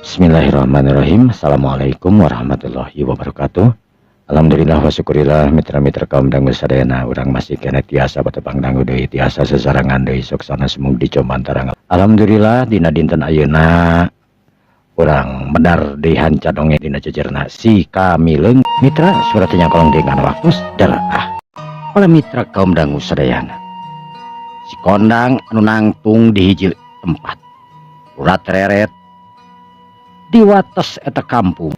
Bismillahirrahmanirrahim. Assalamualaikum warahmatullahi wabarakatuh. Alhamdulillah wa syukurillah, mitra-mitra kaum dangu sadayana, urang masih keneh tiasa batepang dangu deui, tiasa sesarangan deui soksana sumug di Comantarang. Alhamdulillah, dina dinten ayeuna urang medar deui hanca dongeng dina jejerna si Kamileung. Mitra, surat kolong dengan waktu ah. Para mitra kaum dangu sadayana, si kondang anu nangtung di hiji tempat urat reret di wates eta kampung.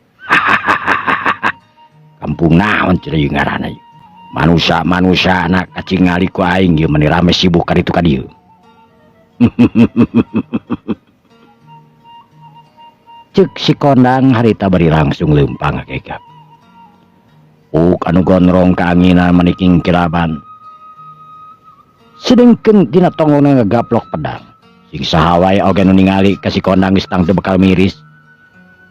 Kampung naon cenah ieu ngaranna ieu? Manusia manusia anak katingali ku aing ieu meni rame sibuk ka ditu ka dieu. Cek si kondang harita bari langsung leumpang ngagegap. Uk anu gondrong kaanginan maniking kilaban. Sedengkeun dina tonggongna ngagaplok pedang. Sing saha wae oge nu ningali ka si kondang geus tangtu bekal miris.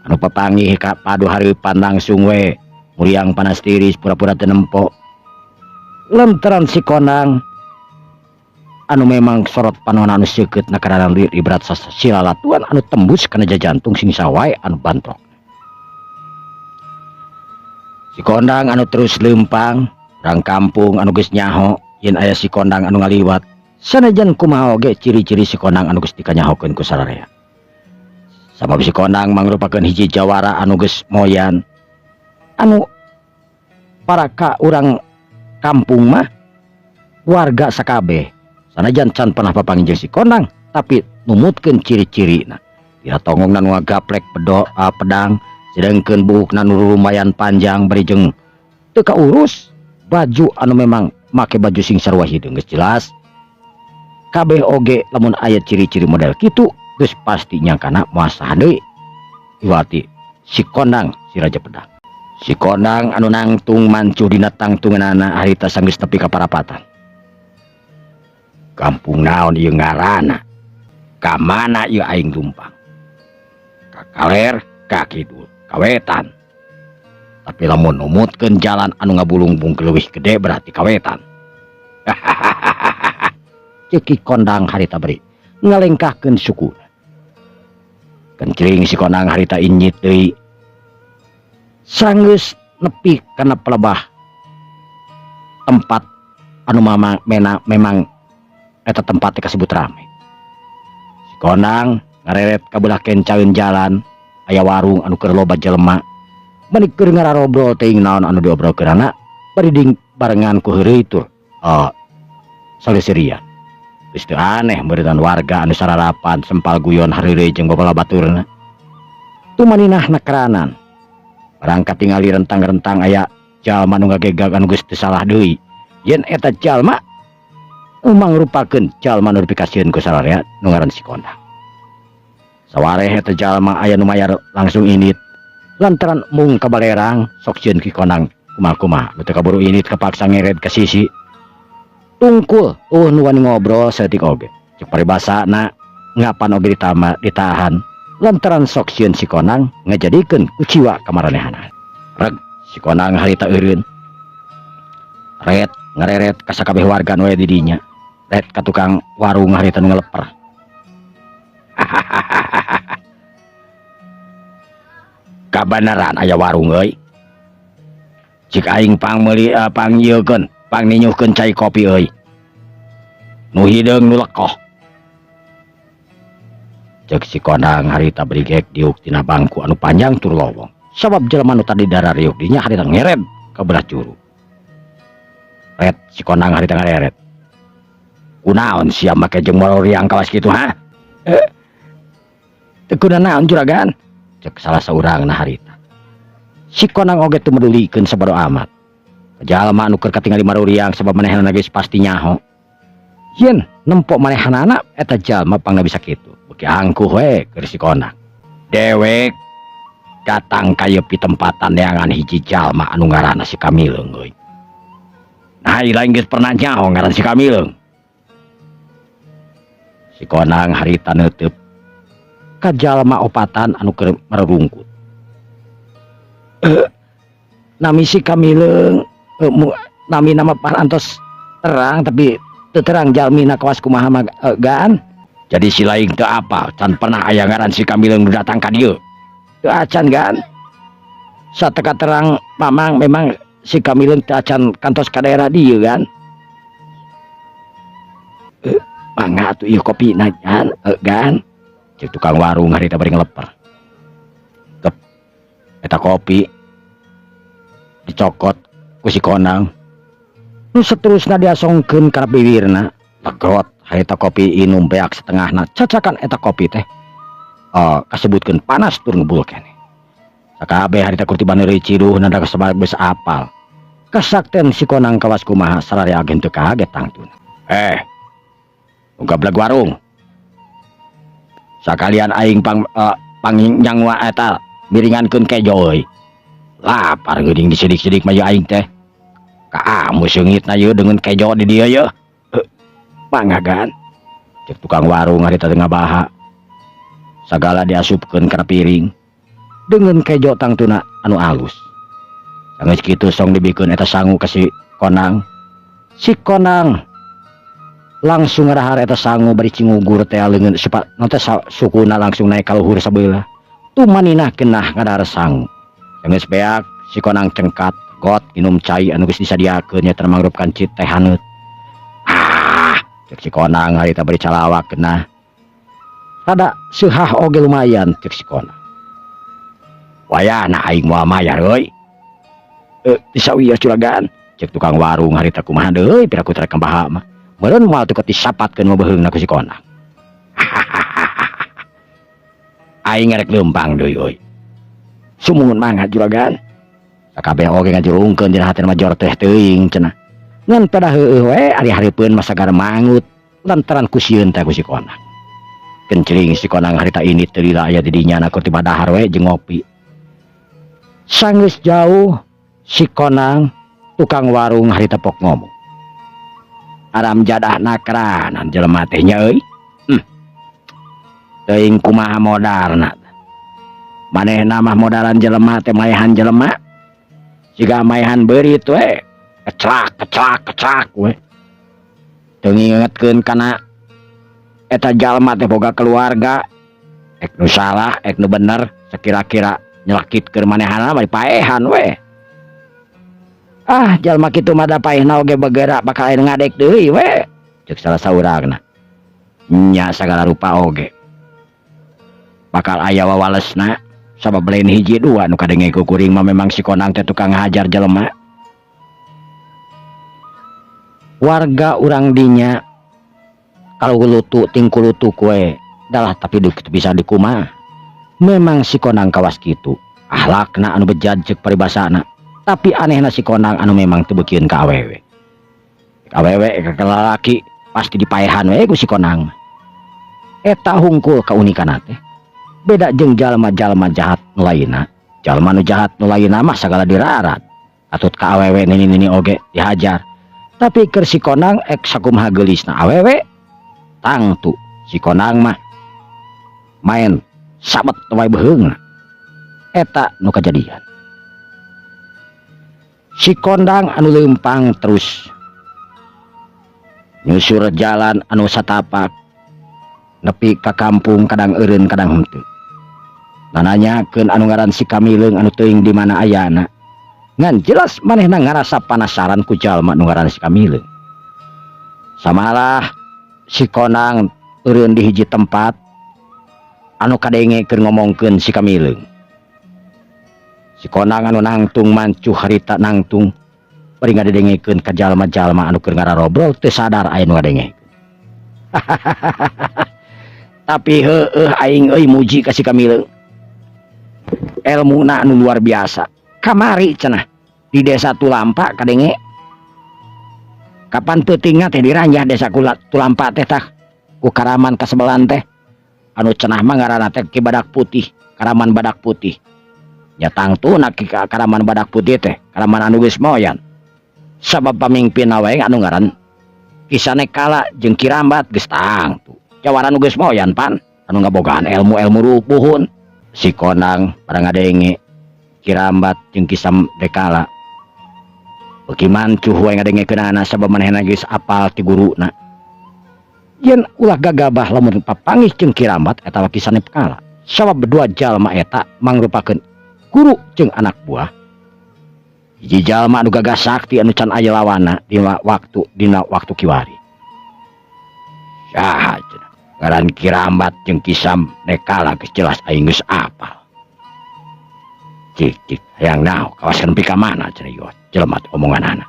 Anu papanggih ka padu hareupan langsung we muriang panas tiris, pura-pura teu nempo. Lantaran si kondang anu memang sorot panona anu seukeut na karanan ibrat silalatuan anu tembus kana jantung sing saha wae anu bantrok. Si kondang anu terus leumpang, urang kampung anu geus nyaho yen aya si kondang anu ngaliwat. Sanajan kumaha oge ciri-ciri si kondang anu geus dikanyahokeun ku sararea. Sabab si kondang mangrupakeun hiji jawara anu geus moyan. Anu para ka urang kampung mah warga sakabeh. Sanajan can pernah papanggih jeung si kondang, tapi numutkeun ciri-cirina. Dina tonggongna nu ngagaplek pedang, sedengkeun buukna nu lumayan panjang bari jeung teu kaurus, baju anu memang make baju sing sarua hideung geus jelas. Kabeh oge lamun aya ciri-ciri model kitu geus pasti nyangkana moal saha deui iwati si kondang si raja pedang. Si kondang anu nangtung mancuh dina tangtunganana harita sanggeus nepi ka parapatan. Kampung naon ieu ngaranna? Ka mana ieu aing lumpang? Ka kaler, ka kidul, ka wetan. Tapi lamun numutkeun jalan anu ngabulungbung leuwih gede berarti ka wetan. Ceuk ki kondang harita beri ngalengkahkeun sukuna. Kencring si kondang harita inyit deui. Sanggeus nepi kana pelebah tempat anu mama mena memang eta tempat teh kasebut rame. Si kondang ngareret ka belah kencaeun jalan, aya warung anu keur loba jelema. Bari keur ngararobrol teuing naon anu diobrolkeunana, bari ding barengan ku heureuy tur. Oh, saleuserian. Geus teu aneh meureunnan warga anu sararapan sempal guyon hareureuy jeung babala baturna. Tumaninah nakeranan. Barang katingali rentang-rentang aya jalma nu ngagegag anu geus teu salah deui. Yen eta jalma mangrupakeun jalma nu dipikasieun ku sararea nu ngaran si kondang. Sawareh eta jalma aya nu mayar langsung indit. Lantaran mung kabalerang sok sieun ki kondang kumaha-kumaha nu teu kaburu indit kapaksa ngered ka sisi. Tungkul nu wani ngobrol saeutik oge. Cek paribasana ngapan oge ditahan lantaran sok sieun si kondang ngajadikeun kuciwa ka maranehanana. Reg si kondang harita eureun. Ret ngareret ka sakabeh warga nu aya di dinya. Ret ka tukang warung harita nu ngaleper. Kabeneran aya warung euy. Cik aing pang meuli pang nyieun, pang ninyuhkeun cai kopi euy. Nu hideung nu lekoh. Cek si kondang harita brigek diuk tina bangku anu panjang tur lowong. Sabab jelema nu tadi darariuk dinya harita ngered ka belah juru. Ret si kondang harita ngareret. Kunaon sia make jeung moloriang kawas kitu ha? Teu kuna naon juragan? Cek salah saurangna harita. Si kondang oge teu medulikeun sabaro amat. Jalma anu keur katingali maruriang sabab manehna geus pasti nyaho. Yen nempo manehanana eta jalma pangna bisa kitu. Beuki angkuh we keur si kondang. Dewek datang ka ieu pitempatan neangan hiji jalma anu ngaranna si Kamileung euy. Nah, lain geus pernah nyaho ngaran si Kamileung. Si kondang harita neuteub ka jalma opatan anu keur marurungkut. Nami si Kamileung, nami nama parantos terang tapi teu terang jalmina kawas kumaha mah, gaan. Jadi si lain teu apal, can pernah aya ngaran si Kamileung nu datang ka dieu. Teu acan gan. Sateka terang mamang memang si Kamileung teu acan kantos ka daerah dieu gan. Mangga atuh ieu kopina gan, gan. Cek tukang warung harita bari ngeleper. Tep eta kopi dicokot ku si Konang. Nu saterusna diasongkeun kana bibirna. Legot harita kopi inum beak setengahna cacakan eta kopi teh. Kasebutkeun panas tur ngebul keneh. Sakabeh harita kur tiba neureuy ciduhna da kasebab geus apal. Kasakten si Konang kawas kumaha sararea ge henteu kaget tangtuna. Nu gableg warung. Sakalian aing pang pangnyangu eta miringankeun kejo euy. Lapar geuning disidik-sidik mah ieu aing teh. Kaamu seungitna ieu deungeun kejo di dieu yeuh. Mangga gan. Cek tukang warung harita teh ngabaha. Sagala diasupkeun kana piring. Deungeun kejo tangtuna anu alus. Sanggeus kitu song dibikeun eta sangu ka si Konang. Si Konang langsung ngarahar eta sangu bari cingugur teh leungeun naon teh sukuna langsung naik ka luhur sabelah. Tumaninah genah ngadahar sangu. Sanggeus beak si Konang cengkat got minum cai anu geus disadiakeun nya mangrupakeun cit teh haneut. Ah, cek si Konang harita bari calawak genah. Rada seuhah oge lumayan cek si Konang. Wayahna aing moal mayar euy. Bisa wios juragan. Cek tukang warung harita kumaha deui piraku rek kambaha mah. Meureun moal teu disapatkeun mah beuheungna ku si Konang. Aing ngarek leumpang deui euy. Sumuhun mangga juragan. Sakabeh oge ngajurungkeun dina hatena mah jor teh teuing cenah. Ngan pada heueuh we ari hareupeun mah sagara mangut lantaran ku sieun teh ku si Konang. Kencring si Konang harita ini teu lila aya di dinya na keur tiba dahar we jeung ngopi. Sanggeus jauh si Konang tukang warung harita pok ngomong. Aram jadah nakranan jelema teh nya euy. Teuing kumaha modalna. Manehna mah modalan jelema teh maehan jelema. Siga maehan beurit we. Keclak keclak keclak we. Teu ngingetkeun kana eta jalma teh boga keluarga. Ek nu salah, ek nu bener, sakira-kira nyelakitkeun manehna mah dipaehan we. Ah, jalma kitu mah da paehna oge begerak bakal aya nu ngadek deui we. Cek salah saurangna. Nya sagala rupa oge. Bakal aya wawalesna sabab lain hiji dua nu kadenge ku kuring mah memang si Konang teh tukang hajar jelema. Warga urang dinya kalau lutu tingkulutu kue dalah tapi bisa dikumaha. Memang si Konang kawas kitu. Ahlakna anu bejad cek paribasana. Tapi anehna si Konang anu memang teu beukieun ka awewe. Awewe ka lalaki pasti dipaehan we ku si Konang. Eta hungkul kaunikanna teh. Beda jeung jalma-jalma jahat nu lainna. Jalma nu jahat nu lainna mah sagala dirarat. Atut ka awewe nini-nini oge dihajar. Tapi keur si Konang ek sakumaha geulisna awewe tangtu si Konang mah main sabet wae beuheungna. Eta nu kajadian. Si Kondang anu leumpang terus nyusur jalan anu satapak nepi ka kampung kadang eureun kadang henteu. Nananyakeun anu ngaran si Kamileung anu teuing di mana ayana. Ngan jelas manehna ngarasa panasaran ku jalma nu ngaran si Kamileung. Samalah si Konang eureun di hiji tempat anu kadenge keur ngomongkeun si Kamileung. Si Konang anu nangtung mancuh harita nangtung bari ngadengekeun ka jalma-jalma anu keur ngararobrol teu sadar aya nu ngadengekeun. Tapi heueuh aing euy muji ka si Kamileung. Elmuna anu luar biasa. Kamari cenah di desa Tulampa kadenge. Kapan peutingna teh diranjah desa Tulampa teh tah ku karaman kasebelan teh. Anu cenah mah ngaranna teh Ki Badak Putih, Karaman Badak Putih. Nya tangtuna Ki Karaman Badak Putih teh, Karaman anu geus moyan. Sabab pamimpinna wae anu ngaran Ki Sanekala jeung Ki Rambat geus tangtu. Jawara nu geus moyan pan anu ngabogaan ilmu-ilmu rupuhun. Si Konang pada ngadenge Ki Rambat jeung Ki Samdekala. Beuki mancuh wae ngadengekeunana sabab manehna geus apal ti guruna. Yen ulah gagabah lamun papanggih jeung Ki Rambat eta mah Ki Sanekala. Sabab dua jalma eta mangrupakeun guru jeung anak buah. Hiji jalma anu gagah sakti anu can aya lawanna dina waktu kiwari. Saha cenah? Ngaran Ki Rambat jeung Ki Samnekala geus jelas aing geus apal. Cik cik hayang naon kawas nepi ka mana cenah ieu jelema teh omonganana.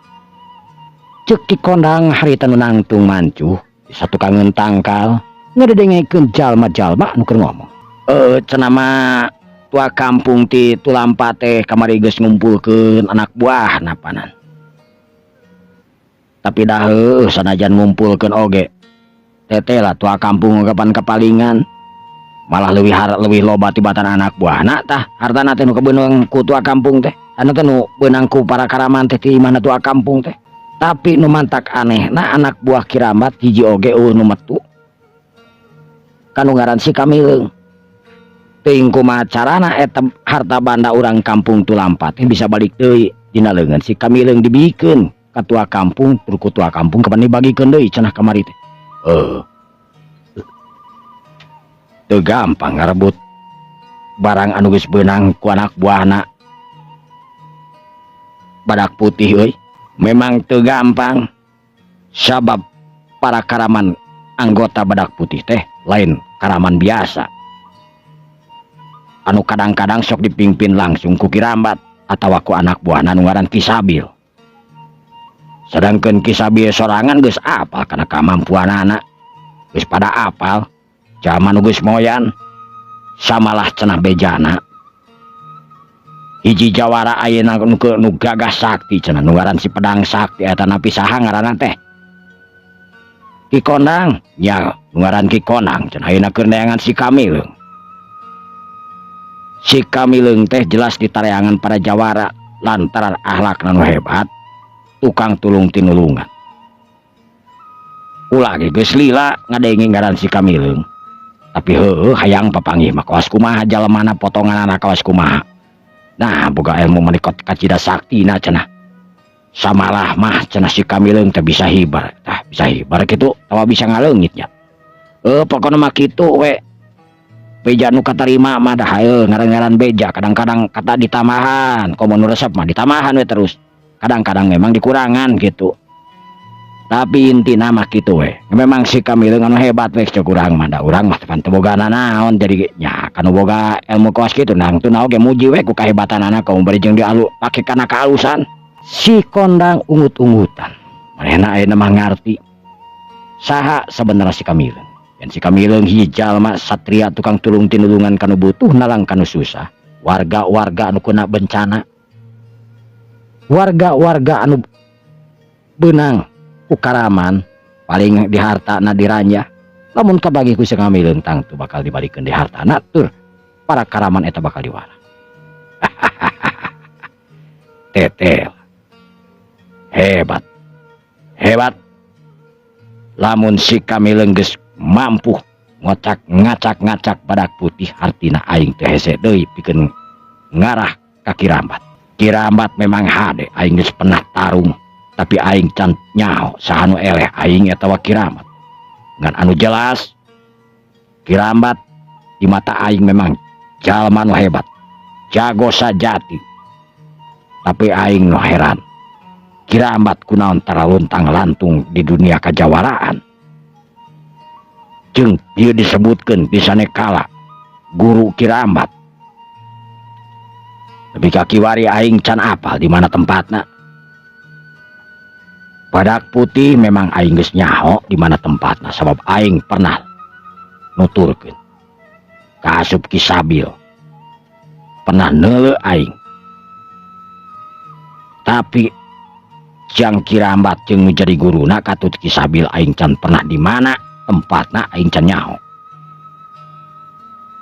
Ceuk Ki Kondang harita nu nangtung mancuh di satukangeun tangkal ngadedengekeun jalma-jalma anu keur ngomong. Cenah mah tua kampung ti Tulampa teh kamari geus ngumpulkeun anak buahna panan. Tapi dah heueuh sanajan ngumpulkeun oge. Teteh lah tua kampung kapan kapalingan malah leuwih leuwih loba tibatan anak buahna tah hartana teh nu kabeunang ku tua kampung teh. Anu teh nu beunang ku para karaman teh ti imahna tua kampung teh. Tapi nu mantak aneh na anak buah Ki Rambat hiji oge euweuh nu metu. Kanu ngaran si Kamileung. Teuing kumaha carana eta harta banda urang kampung Tulampa teh bisa balik deui dina leungeun si Kamileung dibikeun ka tua kampung tur ku tua kampung kapan dibagikeun deui cenah kamari teh. Teu gampang ngarebut barang anu geus beunang ku anak buahna Badak Putih euy. Memang teu gampang sabab para karaman anggota Badak Putih teh lain karaman biasa. Anu kadang-kadang sok dipimpin langsung ku Ki Rambat atawa ku anak buahna nu ngaran Ki Sabil. Sedangkan Ki Sabil sorangan geus apal kana kamampuanana. Geus pada apal jalma nu geus moyan samalah cenah bejana. Hiji jawara ayeuna nu gagah sakti cenah nu ngaran si Pedang Sakti eta napi saha ngaranna teh. Ki Kondang nya nu ngaran Ki Kondang cenah ayeuna keur neangan si Kamileung. Si Kamileung teh jelas ditareangan para jawara lantaran akhlakna nu hebat, tukang tulung tinulungan. Ulah ge geus lila ngadenge ngaran si Kamileung. Tapi heueuh hayang papanggih mah kawas kumaha jalemana potonganana kawas kumaha. Nah, boga ilmu menikot kacida saktina cenah. Samalah mah cenah si Kamileung teh bisa hibar. Tah bisa hibar kitu tawa bisa ngaleungit nya. Pokona mah kitu we. Beja nu katarima mah dah heueuh ngaran-ngaran beja kadang-kadang kata ditambahan, komo nu resep mah ditambahan we terus. Kadang-kadang memang dikurangan gitu. Tapi intina mah kitu we. Memang si Kamileung anu hebat we cek urang mah da urang mah pan teu boga nanaon jadi nya kanu boga ilmu kawas kitu nangtuna oge muji we ku kahebatanana kaum bari jeung dialu pake kana kaalusan. Si Kondang ungut-ungutan. Manehna ayeuna mah ngarti saha sabenerna si Kamileung. Dan si Kamileung hiji jalma satria tukang tulung tinulungan kanu butuh nalang kanu susah. Warga-warga anu kena bencana. Warga-warga anu beunang ku karaman paling dihartana diranjah. Lamun kabagi ku si Kamileung tangtu bakal dibalikeun di hartana tur para karaman eta bakal diwarah. Tetel. Hebat. Hebat. Lamun si Kamileung geus mampu ngocak ngacak-ngacak Badak Putih hartina aing teu hese deui pikeun ngarah ka Ki Rambat. Ki Rambat memang hade aing geus pernah tarung tapi aing can nyaho saha nu eleh aing atawa Ki Rambat. Ngan anu jelas Ki Rambat di mata aing memang jalma nu hebat, jago sajati. Tapi aing nu heran Ki Rambat kunaon tara luntang lantung di dunia kajawaraan. Jeung ieu disebutkeun di sanekala guru Ki Rambat. Tapi kakiwari aing can apal di mana tempatna. Badak Putih memang aing geus nyaho di mana tempatna sabab aing pernah nuturkeun. Kaasup Ki Sabil. Pernah neuleu aing. Tapi jang Ki Rambat jeung nu jadi guruna katut Ki Sabil aing can pernah di mana tempatna aing can nyaho.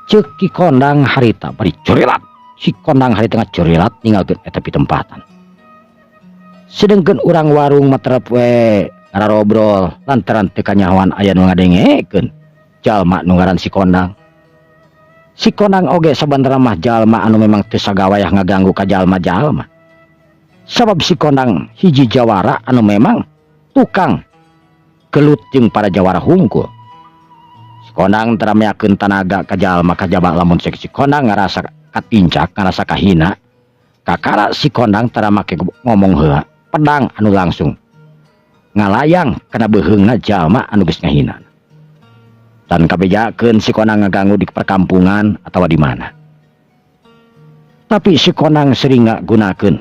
Ceuk Ki Kondang harita bari curilat. Si Kondang harita ngacurilat ninggalkeun eta pitempatan. Sedengkeun urang warung mah terep we ngarobrol lantaran teu kanyahoan aya nu ngadengekeun jalma nu ngaran si Kondang. Si Kondang oge sabenerna mah jalma anu memang teu sagawayah ngaganggu ka jalma-jalma. Sabab si Kondang hiji jawara anu memang tukang gelut jeung para jawara hungkul. Si Kondang tara meakeun tanaga ka jalma kajaba lamun si Kondang ngarasa katincak, ngarasa kahina. Kakara si Kondang tara make ngomong heula, pedang anu langsung ngalayang kana beuheungna jalma anu geus ngahina. Dan kabejakeun si Kondang ngaganggu di perkampungan atawa di mana. Tapi si Kondang sering ngagunakeun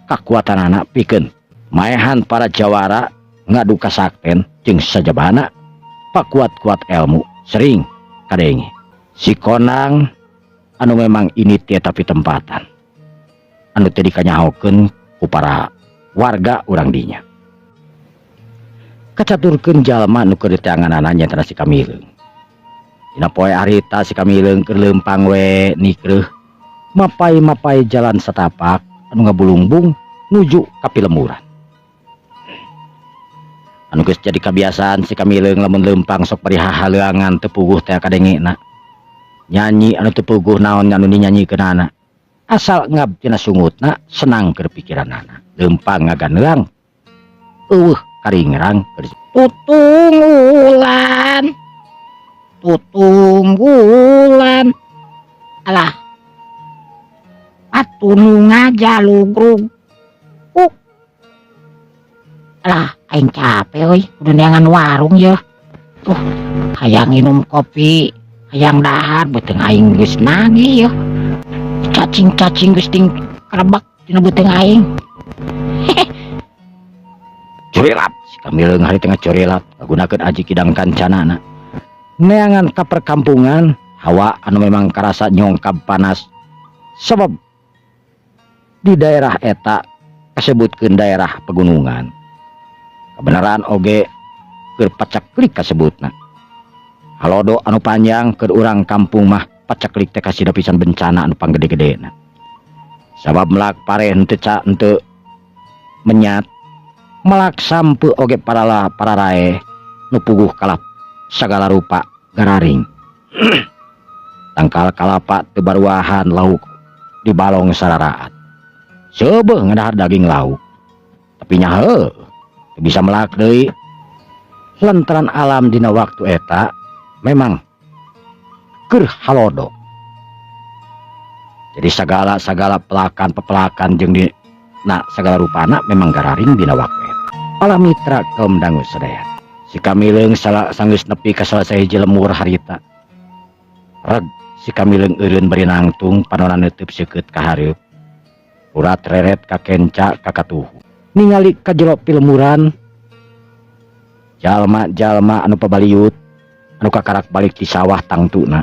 kakuatanana pikeun maehan para jawara ngadu kasakten jeung sajabana pakuat-kuat ilmu sering kadenge. Si Kondang anu memang ini teh tapi tempatan anu teu dikanyahokeun ku para warga urang dinya. Kacaturkeun jalma nu keur diteanganana nyaeta si Kamileung. Dina poe harita si Kamileung keur leumpang we nikreuh mapai-mapai jalan satapak anu ngabulungbung nuju ka pilemburan. Anu geus jadi kabiasaan si Kamileung lamun leumpang sok bari hahaleuangan teu puguh teh kadengena. Nyanyi anu teu puguh naon anu dinyanyikeunana. Asal ngab tina sungutna senang keur pikiranana. Leumpang ngaganeang eueuh karingrang keur Tutunggulan, tutunggulan, alah, atuh nu ngajalugrug. Alah, aing capek euy, kudu neangan warung yeuh. Tuh, hayang minum kopi, hayang dahar, beuteung aing geus nagih yeuh. Cacing-cacing geus ting karebek dina beuteung aing. Curilap si Kamileung harita ngacurilap ngagunakeun aji kidang kancanana. Neangan ka perkampungan hawa anu memang karasa nyongkab panas sebab di daerah eta kasebutkeun daerah pegunungan. Kebenaran oge keur pacaklik kasebutna. Halodo anu panjang keur urang kampung mah pacaklik teh kasida pisan bencana anu panggede-gedena. Sabab melak pare henteu ca henteu menyat, melak sampe oge parala pararae nu puguh kalap sagala rupa gararing. Tangkal kalapa teu baruahan, lauk di balong sararaat. Seubeuh ngadahar daging lauk. Tapi nya heuh, teu bisa melak deui. Lantaran alam dina waktu eta memang keur halodo. Jadi sagala-sagala pelakan pepelakan jeung di na sagala rupana memang gararing dina waktu eta. Para mitra kaum dangu sadaya. Si Kamileung salah sanggeus nepi ka salah sahiji lemur harita. Reg si Kamileung eureun bari nangtung panona neuteub seukeut ka hareup. Urat reret ka kenca ka katuhu. Ningali ka jero pilemuran jalma-jalma anu pabaliut anu kakarak balik ti sawah tangtuna.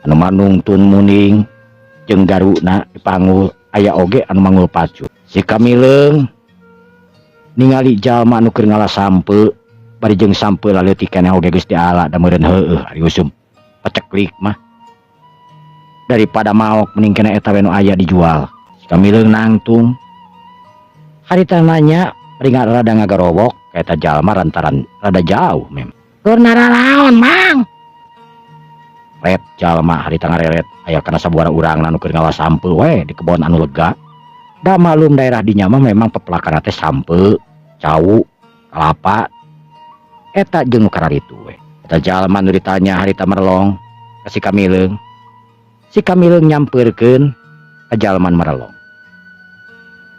Anu manungtun muning jeung garuna dipanggul, aya oge anu manggul pacu. Si Kamileung ningali jalma anu keur ngala sampeu bari jeung sampeu laleutik keneh oge geus diala da meureun heueuh ari usum paceklik mah. Daripada maok mending keneh eta we nu aya dijual. Si Kamileung nangtung harita nanya bari rada ngagarowok ka eta jalma lantaran rada jauh mem. Keur nararaon, Mang? Ret jalma harita ngareret aya kana sabuara urangna nu keur ngala sampeu we di kebon anu lega. Da maklum daerah dinya mah memang pepelakan teh sampeu, cau, kalapa eta jeung nu kararitu we. Eta jalma nu ditanya harita merelong ka si Kamileung. Si Kamileung nyampeurkeun ka jalma nu merelong.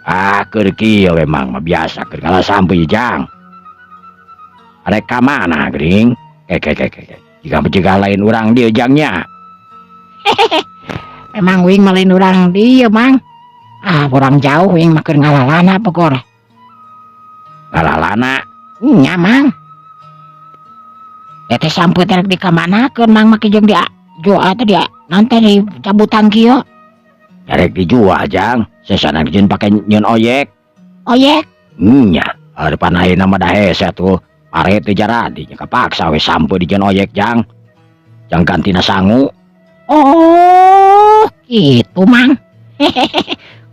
Ah, keur kieu we Mang mah biasa keur ngala sampeu ieu jang. Arek ka mana geuning? Ke ke ke ke. Jika mencegah lain urang dieu jangnya. Memang wing mah lain urang dieu, Mang. Ah, urang jauh wing mah keur ngalalana pokor. Ngalalana? Nya, Mang. Eta sampeu teh rek dikamanakeun Mang make jeung dia jual teh dia nanti dicabutan kieu. Rek dijual jang, sesana jeung pake nyeun oyek. Oyek? Nya, depan ayeuna mah da hese atuh. Pare teu jaradi nya kapaksa we sampeu dijieun oyek jang. Jang gantina sangu. Oh, gitu Mang.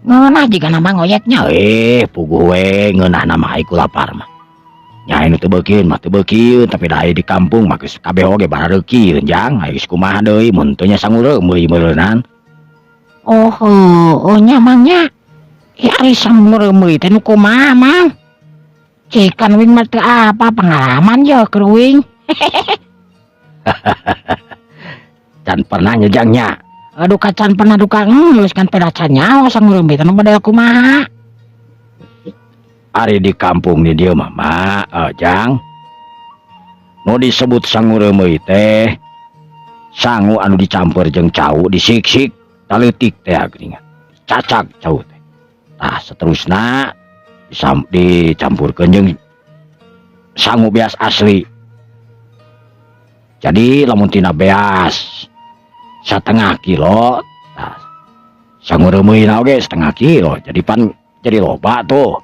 Ngeunah jigana Mang oyeknya. Puguh we ngeunah mah ai ku lapar mah. Nya anu teu beukieun mah teu beukieun, tapi da aya di kampung mah geus kabeh oge barareukeun jang. Aya geus kumaha deui mun teu nya sangu reumeuy meureunan. Oh, heueuh nya Mang nya. Ari sangu reumeuy teh nu kumaha Mang? Cikan wing mah teu apa pengalaman ye keur wing. Can pernah nya, Jang, nya? Aduh, kacan pernah duka geus kan pada can nyaho sangu reumeui teh nu model kumaha. Ari di kampung di dieu mah, Jang. Nu disebut sangu reumeui teh sangu anu dicampur jeung cau, disiksik taleutik teh geuningan. Cacag cau teh. Tah, seterusna dicampurkeun jeung sangu beas asli. Jadi lamun tina beas setengah kilo, tah, sangu reumeuyna oge setengah kilo. Jadi pan jadi loba tuh.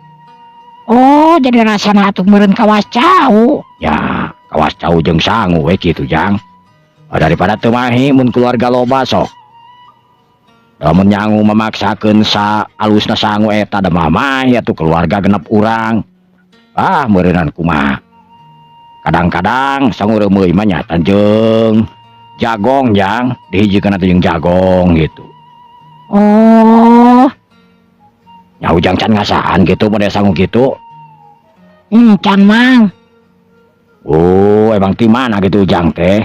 Oh, jadi rasana atuh meureun kawas cau. Ya, kawas cau jeung sangu we kitu, Jang. Oh, daripada teu mahi mun keluarga loba sok. Lamun nyangu memaksakeun sa alusna sangu eta da mah mahi atuh keluarga genep urang. Ah, meureunan kumaha. Kadang-kadang sangu reumeui mah nyata jeung jagong, Jang, dihijikeun atuh jeung jagong gitu. Oh. Nya Ujang can ngasaan gitu model sangu gitu? Can, Mang. Oh, emang ti mana gitu Ujang teh?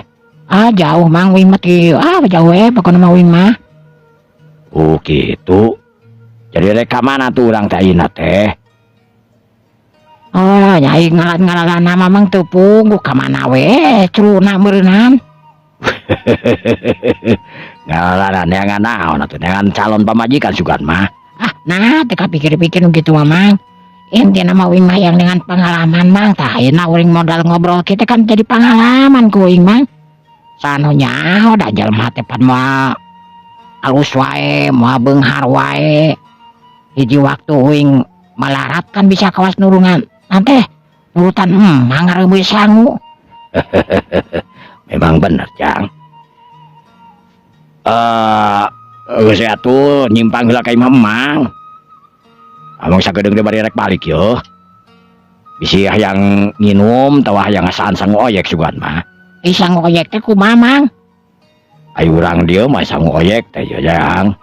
Ah, jauh, Mang, uing mah ti ah jauh we pokona mah uing mah. Oh, gitu. Jadi rek ka mana tuh urang teh ayeuna teh? Oh, nyai ngalan-ngalan nama Mang teu pungguh ka mana we, cruna meureunnan. Ngalalan neangan naon atuh, neangan calon pamajikan sugan mah. Ah, nah teu kapikir-pikir nu kitu mah, Mang. Intina mah uing mah yang dengan pengalaman, Mang. Tah, ayeuna uing modal ngobrol kita kan jadi pengalaman ku uing, Mang. Sanu nyaho da jelema teh pan moal alus wae, moal beunghar wae. Hiji waktu uing malarat kan bisa kawas nurungan. Nanti nurutan emang ngareumeuy sangu. Memang bener, Jang. Eh, geus atuh nyimpang heula ka imah Emang. Amang sakedeung deui bari rek balik yeuh. Bisi hayang nginum atawa hayang ngasaan sangu oyek sugan mah. Ih, sangu oyek teh kumaha, Mang? Ayo urang dieu mah sangu oyek teh ya, Jang.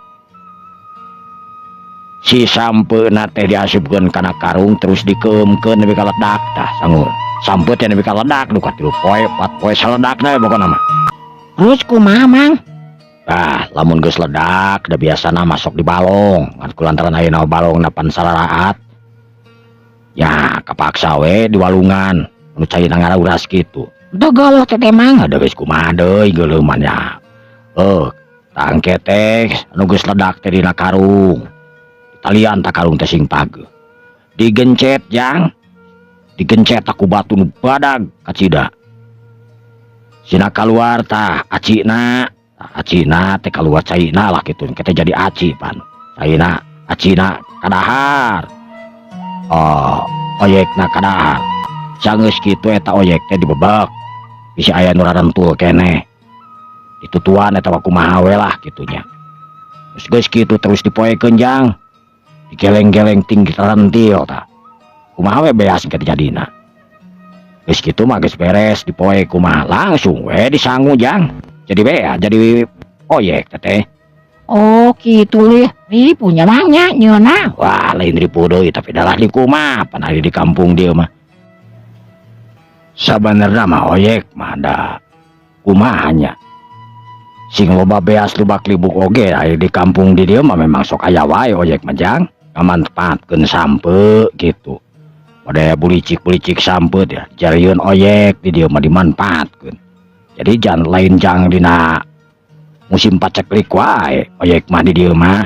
Si sampeuna teh diasupkeun kana karung terus dikeumkeun nepi ka ledak tah sangu. Sampe teh nepi ka ledak duka 3 poe 4 poe saledakna we pokona mah. Terus kumaha, Mang? Tah, lamun geus ledak da biasana masuk di balong. Ngan kulantaran ayeuna balongna pan salaraat. Ya, kapaksa we di walungan anu caina ngarauras kitu. Teu geuleuh teh teh, Mang. Ada geus kumaha deui geuleuh mah nya. Tangke teh anu geus ledak teh dina karung. Talian tak karung teh sing pageuh. Digencet, Jang. Digencet ku batu nu badag kacida. Sina kaluar tah acina. Tah, acina teh kaluar caina lah kitu. Kita jadi aci pan. Caina, acina kadahar. Oh, oyekna kadahar. Sanggeus kitu eta oyek teh dibebek. Bisi aya nu rarentul keneh. Ditutuan eta mah kumaha we lah kitunya. Terus geus kitu terus dipoekeun, Jang. Digeleng-geleng tinggi tarentil tah. Kumaha we beas engke jadina. Geus kitu mah geus beres dipoe kumaha langsung we disangu, Jang. Jadi bea, jadi oyek teh. Oh, kitu lih. Ripuh nya, Mang, nya nyeuna. Wah, lain ripuh deui tapi dalah di kumaha pan ari di kampung dieu mah. Sabenerna mah oyek mah da kumaha nya. Sing loba beas lubak libuk oge ari di kampung di dieu mah memang sok aya wae oyek mah, Jang. Ngamanfaatkeun sampe gitu. Pada bulicik-bulicik sampe ya, jarieun oyek di dieu mah dimanfaatkeun. Jadi jan lain jang dina musim paceklik wae oyek mah di dieu mah.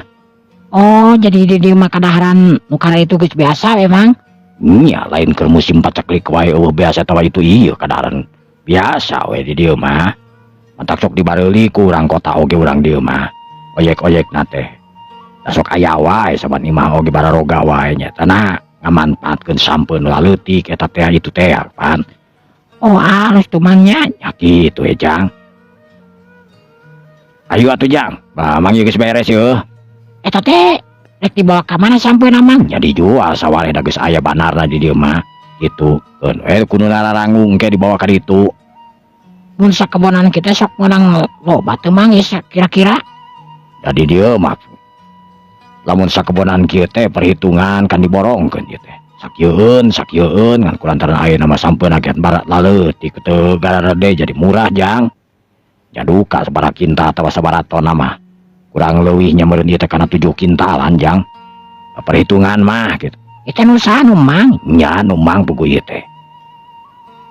Oh, jadi di dieu mah kadaharan nu kana itu geus biasa we, Mang? Nya, lain keur musim paceklik wae eueuh biasa tawa itu ieu kadaharan biasa we di dieu mah. Matak sok dibareuli ku urang kota oge urang dieu mah. Oyek-oyekna teh. Da sok aya wae saban imah oge bararoga wae nya. Tanah ngamanfaatkeun sampeun nu laleutik eta teh itu teh pan. Oh, alus tuh, Mang, nya. Ya kitu we, Jang. Ayo atuh, Jang. Bah, Mang ieu geus beres yeuh. Eta teh rek dibawa ka mana sampeuna, Mang? Nya dijual sawaleh da geus aya banarna di dieu mah. Gitu. Keun we kudu nararangung ke dibawa ka ditu. Mun sakebonan kita sok meunang loba teu, Mang, ya kira-kira? Da di dieu mah lamun sakebonan kieu teh perhitungan kan diborongkeun ieu teh. Sakieueun sakieueun, ngan kulantaran ayeuna mah sampeuna ge barat laleutik teu gararede jadi murah, Jang. Nya duka sabaraha kintal atawa sabaraha ton mah. Kurang leuwih nya meureun ieu teh kana 7 kintalan, Jang. Perhitungan mah gitu. Itu nu saha nu Mang? Nya nu Mang puguh ieu teh.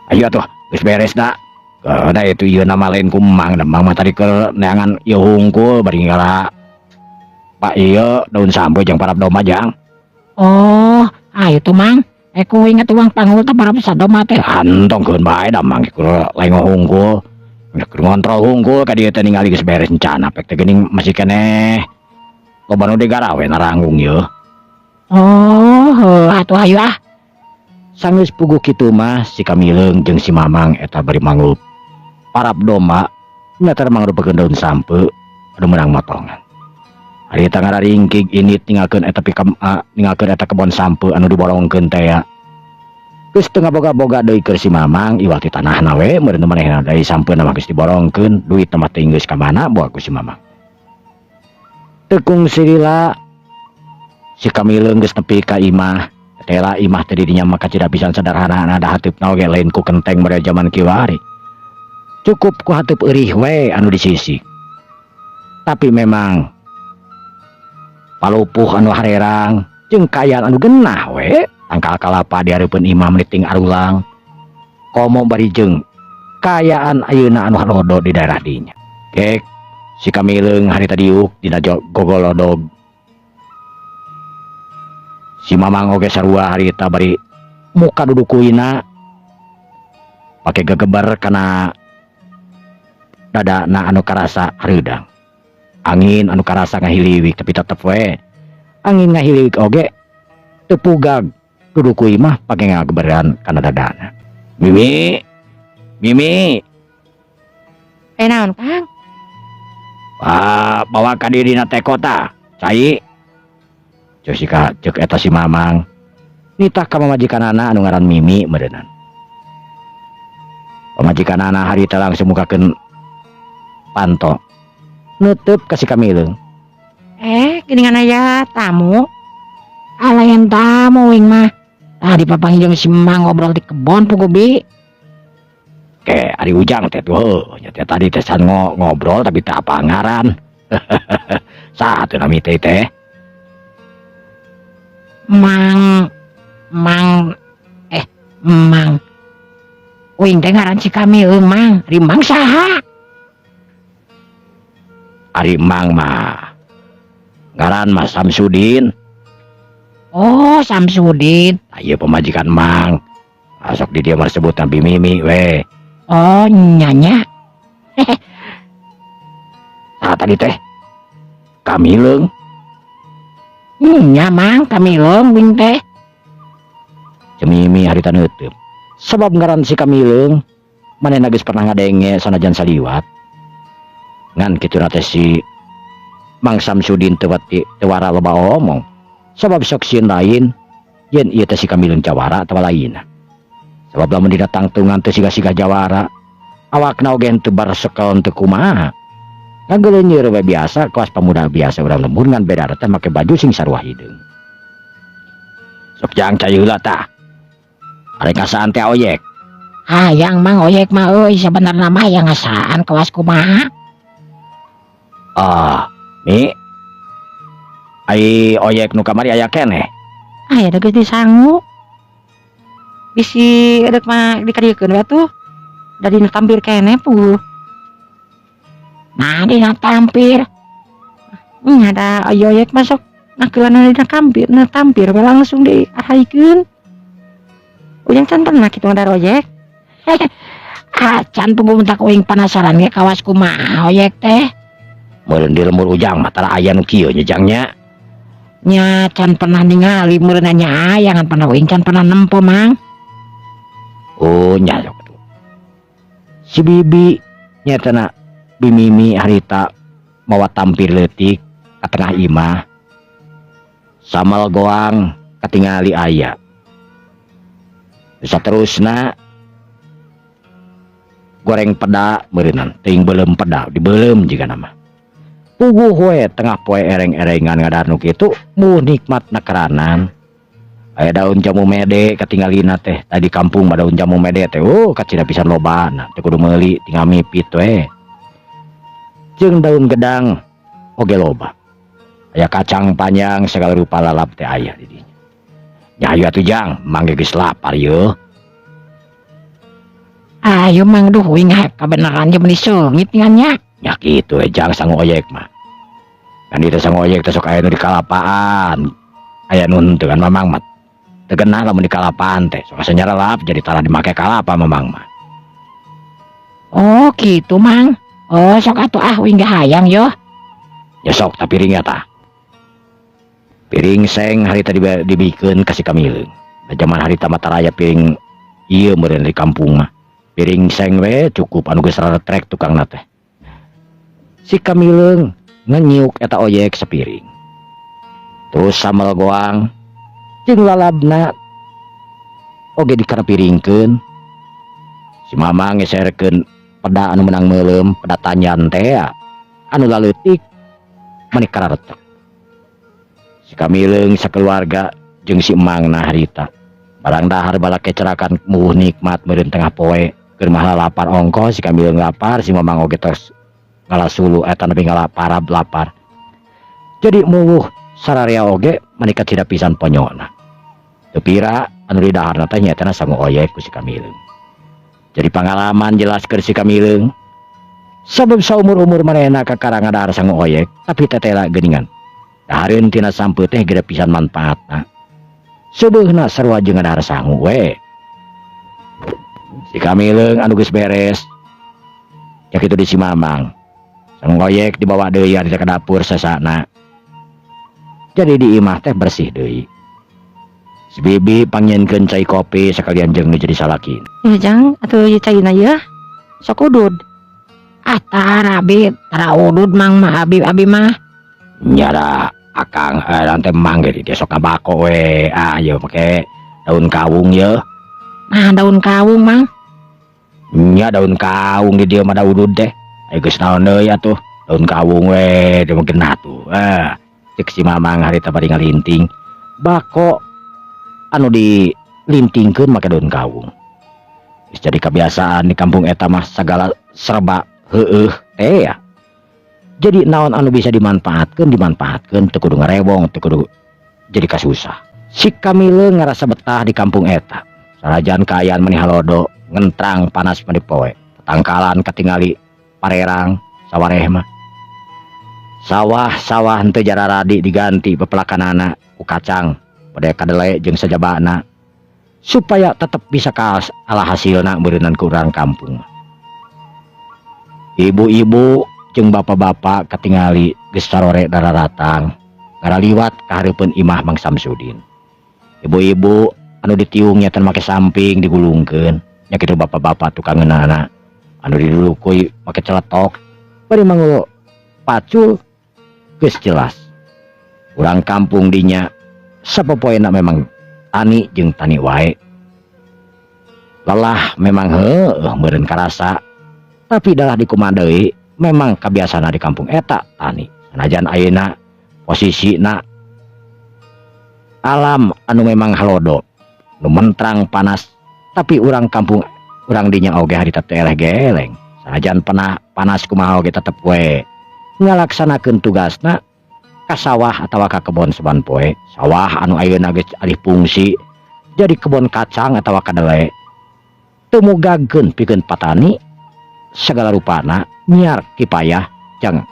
Ayo atuh, geus beres da. Da itu ieu nama lain ku Mang, da Mang mah tadi keur neangan ieu hungkul bari ngala Pak ieu daun sampeu jeung parab domba, Jang. Oh, ayo tuh, Mang. Eh, ku inget uang panggul teh parab sadoma teh. Antongkeun bae, da Mang keur lengo hungkul. Keur ngontrol hungkul ka dieu teh ningali geus beres encana pek teh geuning masih keneh loba nu digarawe naranggung ieu. Oh, heuh atuh hayu ah. Sanggeus puguh kitu mah si Kamileung jeung si Mamang eta bari manggul parab domba nyata mangrupakeun daun sampeu anu meunang motongan. Harita ngararingkig indit ninggalkeun eta pikam ninggalkeun eta kebon sampeu anu diborongkeun teh ya. Geus teu ngaboga-boga deui keur si Mamang iwal ti tanahna we meureun manehna dari sampeuna mah geus diborongkeun, duit mah teuing geus ka mana boa ku si Mamang. Teu kungsi lila si Kamileung geus nepi ka imah. Tela imah teh di dinya mah kacida pisan sederhana, da hateupna oge lain ku kenteng model jaman kiwari. Cukup ku hateup eurih we anu disisi. Tapi memang palupuh anu harerang jeung kaayaan anu genah we, tangkal kalapa di hareupeun imah meniting arulang. Komo bari jeung kaayaan ayeuna anu halodo di daerah dinya. Kek si Kamileung harita diuk dina gogolodog. Si Mamang oge sarua harita bari muka dudukuina pake gegeber kana dadana anu karasa hareudang. Angin anu karasa ngahiliwik, tapi tetep we angin ngahiliwik oge teu pugag dudukui mah pake ngageberan kana dadana. Mimi, Mimi. Eh, naon, Kang? Ah, bawa ka dieu dina teko tah, cai. Ceuk si ka ceuk eta si Mamang. Nitah ka pamajikanana anu ngaran Mimi meureunan. Pamajikanana harita langsung mukakeun panto. Neuteub ka si Kamileung. Eh, geuningan aya tamu. Alayan tamu wing mah. Tadi papanggih jeung si Mang ngobrol di kebon puguh, Bi. Ke ari Ujang teh tuh heuh nya teh tadi teh can ngobrol tapi teu apa ngaran. Saha teh nami teh teh? Mang Mang eh Mang. Uing teh ngaran si Kamileung, Mang. Ari Mang saha? Ari Mang mah ngaran mah Samsudin. Oh, Samsudin. Tah ieu pamajikan Mang. Asok di dieu mah disebutna Bi Mimi we. Oh, nya nya. Saha tadi teh? Kamileung. Nya, Mang, Kamileung wing teh. Ceuk Mimi harita neuteub. Sabab ngaran si Kamileung manehna geus pernah ngadenge sanajan saliwat. Ngan kituna teh si Mang Samsudin teu wati teu wara loba omong. Sabab sok sieun lain yen ieu teh si Kamileung jawara atawa lainna. Sabab lamun dina tangtungan teu siga-siga jawara, awakna oge henteu barsekel teu kumaha. Ngageuleunyeur we biasa kelas pemuda biasa urang lembur, ngan beda teh make baju sing sarua hideung. Sok, Jang, cai heula tah. Arek ngasaan teh oyek? Hayang, Mang, oyek mah euy, sabenerna mah hayang ngasaan kawas kumaha. Ah, Mi. Ai oyek nu kamari aya keneh? Aya da geus disangu. Bisi edek mah dikadiekeun we atuh. Da dina tampir keneh puguh. Nah, dina tampir. Nya da aya oyek mah sok ngakeulana dina kampir, na tampir we langsung diaraikeun. Ujang can pernah kitu ngadahar oyek. Acan puguh, mentak uing penasaran ge kawas kumaha oyek teh. Meureun di lembur Ujang mah tara aya nu kieu nya, Jang, nya. Nya can pernah ningali meureun nya aya, ngan pernah uing can pernah nempo, Mang. Oh, nya sok atuh. Si Bibi nyatana Bi Mimi harita mawa tampir leutik ka tengah imah. Samal goang katingali aya. Saterusna goreng peda meureunan, teuing beuleum peda dibeuleum jigana mah. Puguh we tengah poe ereng-erengan ngadahar nu kitu, muh nikmatna keranan. Aya daun jamu mede katinggalina teh. Tadi kampung mah daun jamu mede teh oh kacida pisan lobana, teu kudu meuli, tinggal mipit we. Jeung daun gedang oge loba. Aya kacang panjang, segala rupa lalap teh aya di dinya. Nya hayu atuh, Jang, Mang ge geus lapar yeuh. Ayo, Mang, duh, uing kabeneran je meuni seungit ngan nya. Nya kitu we, Jang, sangu oyek mah. Kan ieu teh sangu oyek teh sok aya nu dikalapaan. Aya nu henteu kan Mamang mah. Teu genah lamun dikalapaan teh, sok asa nyarelap, jadi tara dimake kalapa Mamang mah. Oh gitu, Mang. Oh, sok atuh, ah, uing ge hayang yo. Ya sok tah piringnya tah. Piring seng harita dibikeun ka si Kamileung. Da jaman harita mah taraya piring ieu meureun di kampung mah. Piring seng we cukup anu geus raretrek tukangna teh. Si Kamileung ngenyiuk eta oyek sapiring. Terus sambal goang jeung lalabna oge dikarapiringkeun. Si Mamang ngeserkeun peda anu meunang meuleum, peda tanyan teh anu laleutik mani kararetek. Si Kamileung sakeluarga jeung si emangna harita. Barang dahar balake cerakan muh nikmat meureun tengah poe. Keur mah lapar ongkoh si Kamileung lapar, si Mamang oge tos ngala sulu eta nepi ngala parab lapar. Jadi muwuh sararea oge mani kacida pisan ponyona. Teu pira anu didaharna teh nyaetana sangu oyek ku si Kamileung. Jadi pangalaman jelas keur si Kamileung. Sabab saumur-umur manehna kakara ngadahar sangu oyek, tapi tetela geuningan. Dahareun tina sampeu teh gede pisan manfaatna. Seubeuhna sarua jeung ngadahar sangu we. Si Kamileung anu geus beres nya kitu di si Mamang. Sangu oyek dibawa deui harita ka dapur sasana. Jadi di imah teh bersih deui. Si Bibi pangnyieunkeun cai kopi sakalian jeung nu jadi salaki. Ya, Jang, atuh ieu caina ieu. Sok udud. Ah, tara abi, tara udud Mang mah, abi abi mah. Nya da akang nanti Mang ge di sok ngabako we. Ah, ieu make daun kawung ye. Nah, daun kawung, Mang. Nya daun kawung di dieu mah da udud teh. Aya geus naon deui atuh? Daun kawung we, teu mah genah tuh. Ah, cek si Mamang harita bari ngalinting. Bako anu dilintingkeun make daun kawung. Geus jadi kebiasaan di kampung eta mah sagala serba heueuh teh ya. Jadi naon anu bisa dimanfaatkeun dimanfaatkeun, teu kudu ngarewong, teu kudu jadi kasusah. Si Kamileung ngarasa betah di kampung eta. Sanajan kaayaan meni halodo, ngentrang panas meni poe. Tangkalan katingali parerang sawareh mah. Sawah-sawah henteu jararadi diganti pepelakanana ku kacang, pada kadele jeung sajabana supaya tetep bisa kaas ala hasilna beureunan ku urang kampung. Ibu-ibu jeung bapak-bapak katingali geus sarore dararatang ngaraliwat ka hareupeun imah Mang Samsudin. Ibu-ibu anu ditiung nya make samping digulungkeun, nya kitu bapak-bapak tukang ngeunana anu didulukui make celetok bari mangulo pacul geus jelas. Urang kampung dinya sapopoena memang tani jeung tani wae. Lelah memang heueuh meureun karasa, tapi dalah dikumaha deui memang kabiasana di kampung eta tani. Sanajan ayeuna posisina alam anu memang halodo, nu mentrang panas, tapi urang kampung urang dinya oge harita teh eleh geleng. Sanajan pernah panas kumaha oge tetep we ngalaksanakeun tugasna ka sawah atawa ka kebon saban poe. Sawah anu ayeuna geus alih fungsi jadi kebon kacang atawa kadele. Teu mugagkeun pikeun patani segala rupana nyiar kipayah jang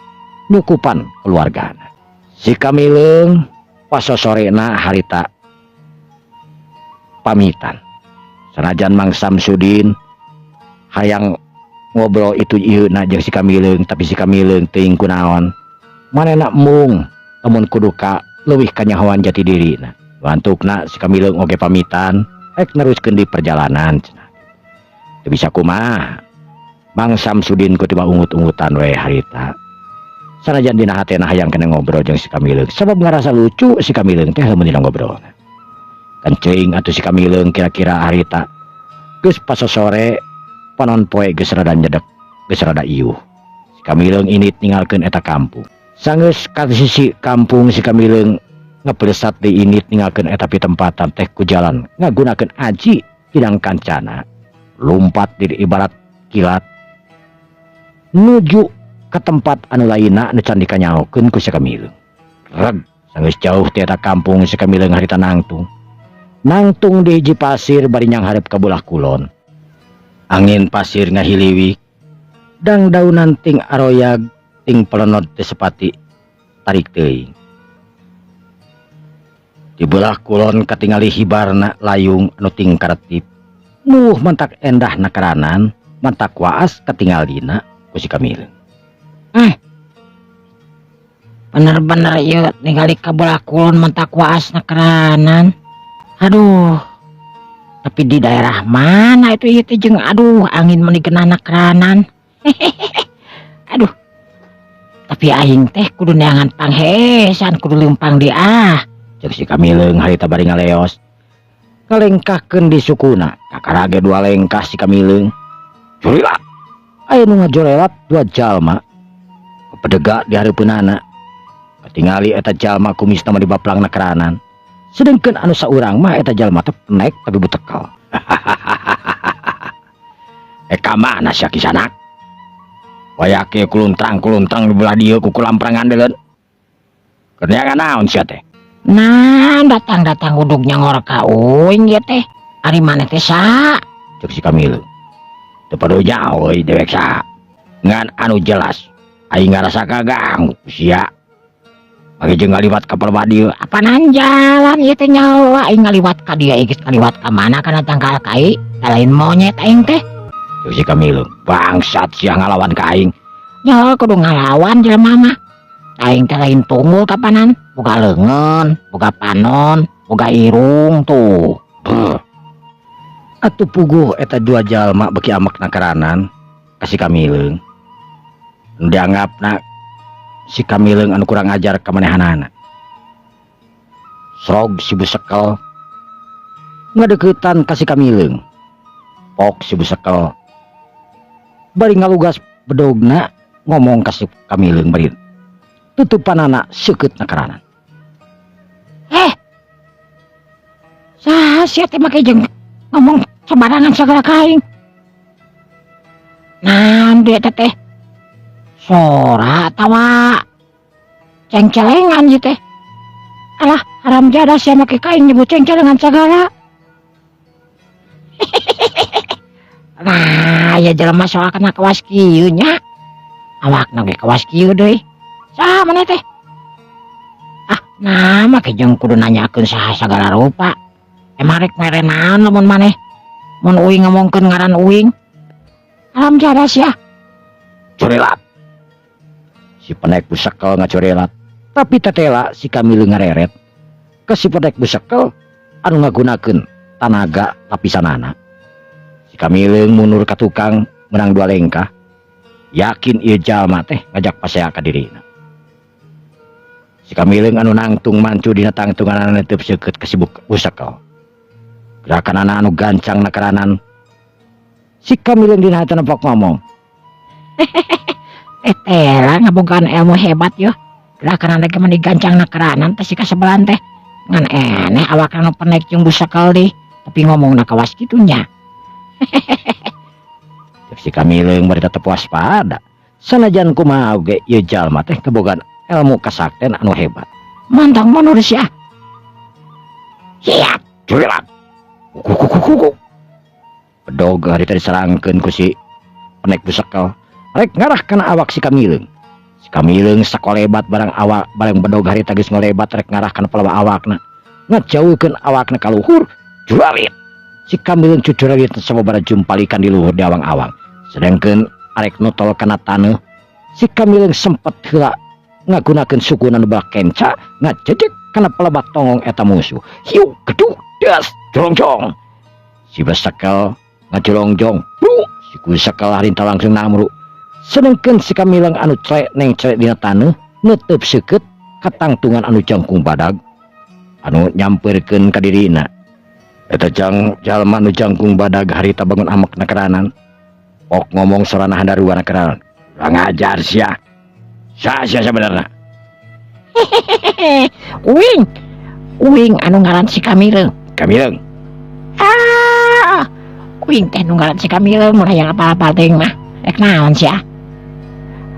nyukupan keluargana. Si Kamileung pasosorena harita pamitan. Sanajan Mang Samsudin hayang ngobrol itu ieu na jeung si Kamileung, tapi si Kamileung teuing kunaon manehna embung lamun kudu ka leuwih kanyahoan jati dirina. Bantukna si Kamileung oge pamitan rek neruskeun di perjalanan cenah. Teu bisa kumaha Mang Samsudin ku tiba ungut-ungutan we harita. Sanajan dina hatena hayang kena ngobrol jeung si Kamileung sabab ngarasa lucu si Kamileung teh lamun dina ngobrol. Kencing atuh si Kamileung kira-kira harita geus pasosore panon poe geus rada nyedek, geus rada iuh. Si Kamileung init ninggalkeun eta kampung. Sanggeus ka sisi kampung si Kamileung Ngapelesat deui indit ninggalkeun eta pitempatan teh ku jalan ngagunakeun aji kidang kancana. Lumpat diri ibarat kilat nuju ke tempat anu lainna anu can dikanyahokeun ku si Kamileung. Reg sanggeus jauh ti eta kampung, si Kamileung harita nangtung. Nangtung di hiji pasir bari nyanghareup ka belah kulon. Angin pasir ngahiliwik, dangdaunan ting aroyag, ting pelenod teu sepati tarik teuing. Di belah kulon katingali hibarna layung anu ting karetip. Nuh, mantak endah nakaranan, mantak waas katingalina ku si Kamileung. Bener-bener ieu ningali ka belah kulon mantak waas nakeranan. Aduh. Tapi di daerah mana itu ieu teh jeung aduh, angin meuni geunah nakeranan. Aduh. Tapi aing teh kudu neangan panghesan, kudu leumpang di ah. Cek si Kamileung harita bari ngaleos. Ngalengkahkeun di sukuna, kakara ge dua lengkah si Kamileung. Curilat. Aya nu ngajorelat dua jalma. Kepedega di hareupeunana. Katingali eta jalma kumisna mah dibaplang nakeranan. Sedengkeun anu saurang mah eta jalma teh penek tapi butekel. Eh, ka mana sia, Kisanak? Waya kieu kuluntrang-kuluntrang di belah dieu ku kulamprangan deuleun. Keur neangan naon sia teh? Nah, datang-datang udug nyangor ka uing ieu teh. Ari maneh teh saha? Cek si Kamileung. Teu perlu jauh euy dewek saha. Ngan anu jelas aing ngarasa kaganggu ku sia. Bagi jeung ngaliwat ka pelebah dieu. Apanan jalan ieu teh nyawa aing ngaliwat ka dieu, geus ngaliwat ka mana kana tangkal kai, da lain monyet aing teh. Cek si Kamileung, bangsat sia ngalawan ka aing. Nya kudu ngalawan jelema mah. Aing teh lain tunggul kapanan, boga leungeun, boga panon, boga irung tuh. Beuh. Atuh puguh eta dua jalma beuki amek nakaranan ka si Kamileung. Nu dianggapna si Kamileung anu kurang ajar ka manehanana. Srog si Busekel ngadeuketan ka si Kamileung. Pok si Busekel bari ngalugas bedogna ngomong ka si Kamileung bari tutupanana seukeut nakaranan. Eh. Saha sia teh make jeung ngomong sembarangan sagala ka aing? Naon deui eta teh? Sora atawa cengcelengan ieu teh? Alah, haram jadah sia make ka aing nyebut cengcelengan sagala. Nah, ya jelema soal kana kawas kieu nya. Awakna ge kawas kieu deui. Saha maneh teh? Ah, nah make jeung kudu nanyakeun saha sagala rupa. Emang rek mere naon lamun maneh? Mun uing ngomongkeun ngaran uing. Haram jadah sia. Corelat. Si penek busekel ngacorelat. Tapi tetela si Kamileung ngareret ke si penek busekel anu ngagunakeun tanaga lapisanana. Si Kamileung mundur ka tukang menang dua lengkah. Yakin ieu jalma teh ngajak pasea ka dirina. Si Kamileung anu nangtung mancu dina tangtunganana teu seukeut ka si busekel. Gerakanana anu gancang nakaranan. Si Kamileung dina hatena pok ngomong. Eh, tela ngabogaan ilmu hebat yo. Gerakanana ge meni gancang nakaranan teh si kasebelan teh. Ngan eneh awakna nu penek jeung busekel deui. Tapi ngomongna kawas kitu nya. Cek si Kamileung bari tetep waspada. Sanajan kumaha oge ieu jalma teh kabogaan ilmu kasakten anu hebat. Mantang mundur sia. Siap. Culilat. Kukukukuku. Bedog harita diserangkeun ku si penek busekel. Rek ngarah kana awak si Kamileung. Si Kamileung sakolebat barang awak barang bedog harita geus ngolebat rek ngarah kana pelawa awakna. Ngajauhkeun awakna ka luhur, juralit. Si Kamileung cucuralit sababaraha jumpalikan di luhur di awang-awang. Sedangkeun arek notol kana taneuh, si Kamileung sempet heula ngagunakeun sukuna nu belah kenca ngajejek kana pelebat tongong eta musuh. Hiu geduk das jolongjong. Si Besekel ngajolongjong, bru, si Busekel harita langsung namru. Sedangkeun si Kamileung anu clek neng clek dina taneuh neuteub seukeut katangtungan anu jangkung badag anu nyampeurkeun ka dirina. Eta jang jalma anu jangkung badag harita bangun amek nakeranan. Pok ngomong sorana handarua nakeranan. Kurang ajar sia. Sia sia sabenerna. Uing. Uing anu ngaran si Kamileung. Kamileung. Ah, uing teh nu ngaran si Kamileung, mun hayang apal-apal teuing mah. Rek naon sia?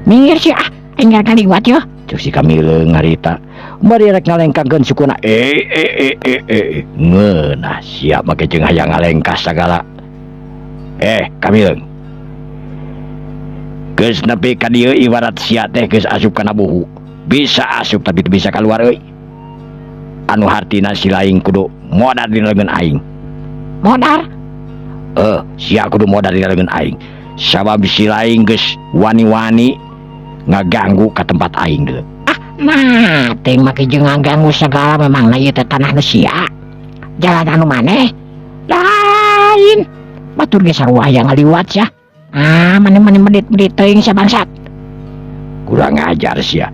Minggir sia, ah, aing rek ngaliwat yo. Cek si Kamileung harita. Bari rek ngalengkahkeun sukuna. Eh eh eh eh eh. Ngeunah sia make jeung hayang ngalengkah sagala. Eh, Kamileung. Geus nepi ka dieu ibarat sia teh geus asup kana buhu. Bisa asup tapi teu bisa kaluar euy. Anu hartina si laing kudu modar dina leungeun aing. Modar? Eh, sia kudu modar dina leungeun aing. Sabab si laing geus wani-wani ngaganggu ka tempat aing deui. Ah, nah, teuing make jeung ngaganggu sagala, memang na ieu teh tanah nu sia. Jalan anu maneh? Lain. Batur ge sarua hayang ngaliwat sia. Ah, maneh-maneh medit-medit teuing sia, bangsat. Kurang ajar sia.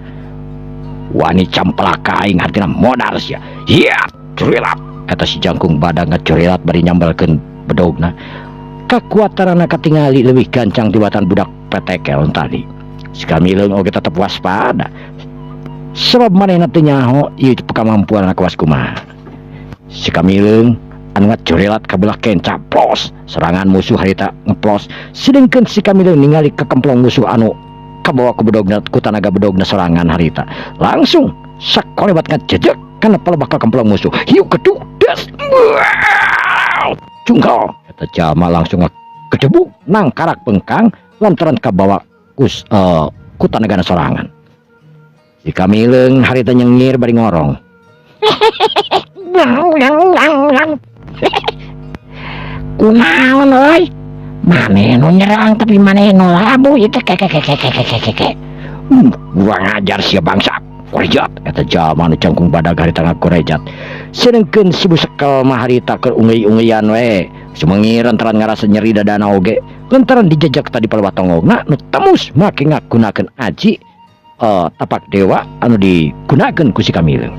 Wani camplak ka aing, hartina modar sia. Hiat, curilat. Eta si jangkung badag ngacurilat bari nyambelkeun bedogna. Kakuatanana katingali leuwih gancang tibatan budak petekel tadi. Si Kamileung oge tetep waspada. Sebab manehna teu nyaho ieu kemampuan kawas kumaha. Si Kamileung anu ngacurilat ka belah kenca plos, serangan musuh harita ngeplos, sedengkeun si Kamileung ningali kekemplong musuh anu kabawa ku bedogna, ku tanaga bedogna serangan harita. Langsung sakolebat ngajejek kana palebah kekemplong musuh. Hiu keduk des. Cungkal eta jalma langsung ngagedebuk nangkarak bengkang lantaran kabawa ku tanagana sorangan. Si Kamileung harita nyengir bari ngorong. Lang lang lang lang. Kunaon euy? Maneh nu nyerang tapi maneh nu labuh ieu teh, ke ke ke ke ke ke ke. Kurang ajar sia, bangsa. Korejat eta jalma nu jangkung badag harita ngakorejat. Sedengkeun si busekel mah harita keur ungeuy-ungeuyan we. Sumengir lantaran ngarasa nyeri dadana oge. Lantaran dijejak tadi palebah tonggongna nu temus make ngagunakeun aji tapak dewa anu digunakeun ku si Kamileung.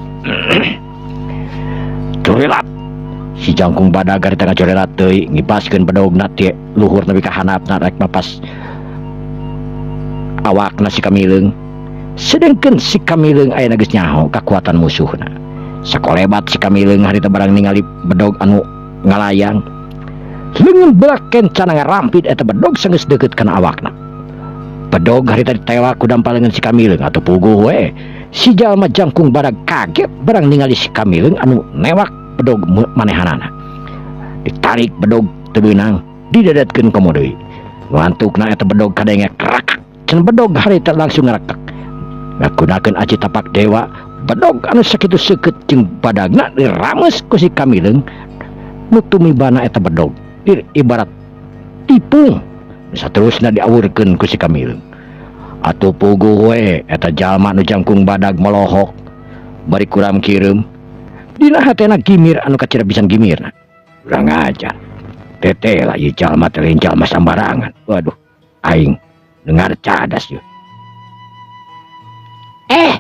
Curilat. Si jangkung badag harita ngacurilat deui, ngibaskeun bedogna ti luhur nepi ka handapna rek mapas awakna si Kamileung. Sedengkeun si Kamileung ayeuna geus nyaho kakuatan musuhna. Sakolebat si Kamileung harita barang ningali bedog anu ngalayang. Leungeun belah kencana ngarampit eta bedog sanggeus deukeut kana awakna. Bedog harita ditewak ku dampal leungeun si Kamileung atuh puguh we. Si jalma jangkung badag kaget barang ningali si Kamileung anu newak bedog manehanana. Ditarik bedog teu beunang, didadetkeun komo deui. Ngantukna eta bedog kadenge krakak. Cenah bedog harita langsung ngarekek. Ngagunakeun aji tapak dewa, bedog anu sakitu seukeut jeung badagna dirames ku si Kamileung nu tumibana eta bedog. Ibarat tipung saterusna diawurkeun ku si Kamileung. Atuh puguh we eta jalma nu jangkung badag molohok bari kuram kireum. Dina hatena gimir anu kacida pisan gimirna. Kurang ajar. Tete lah ieu jalma teh lain jalma sambarangan. Waduh, aing dengar cadas yeuh. Eh,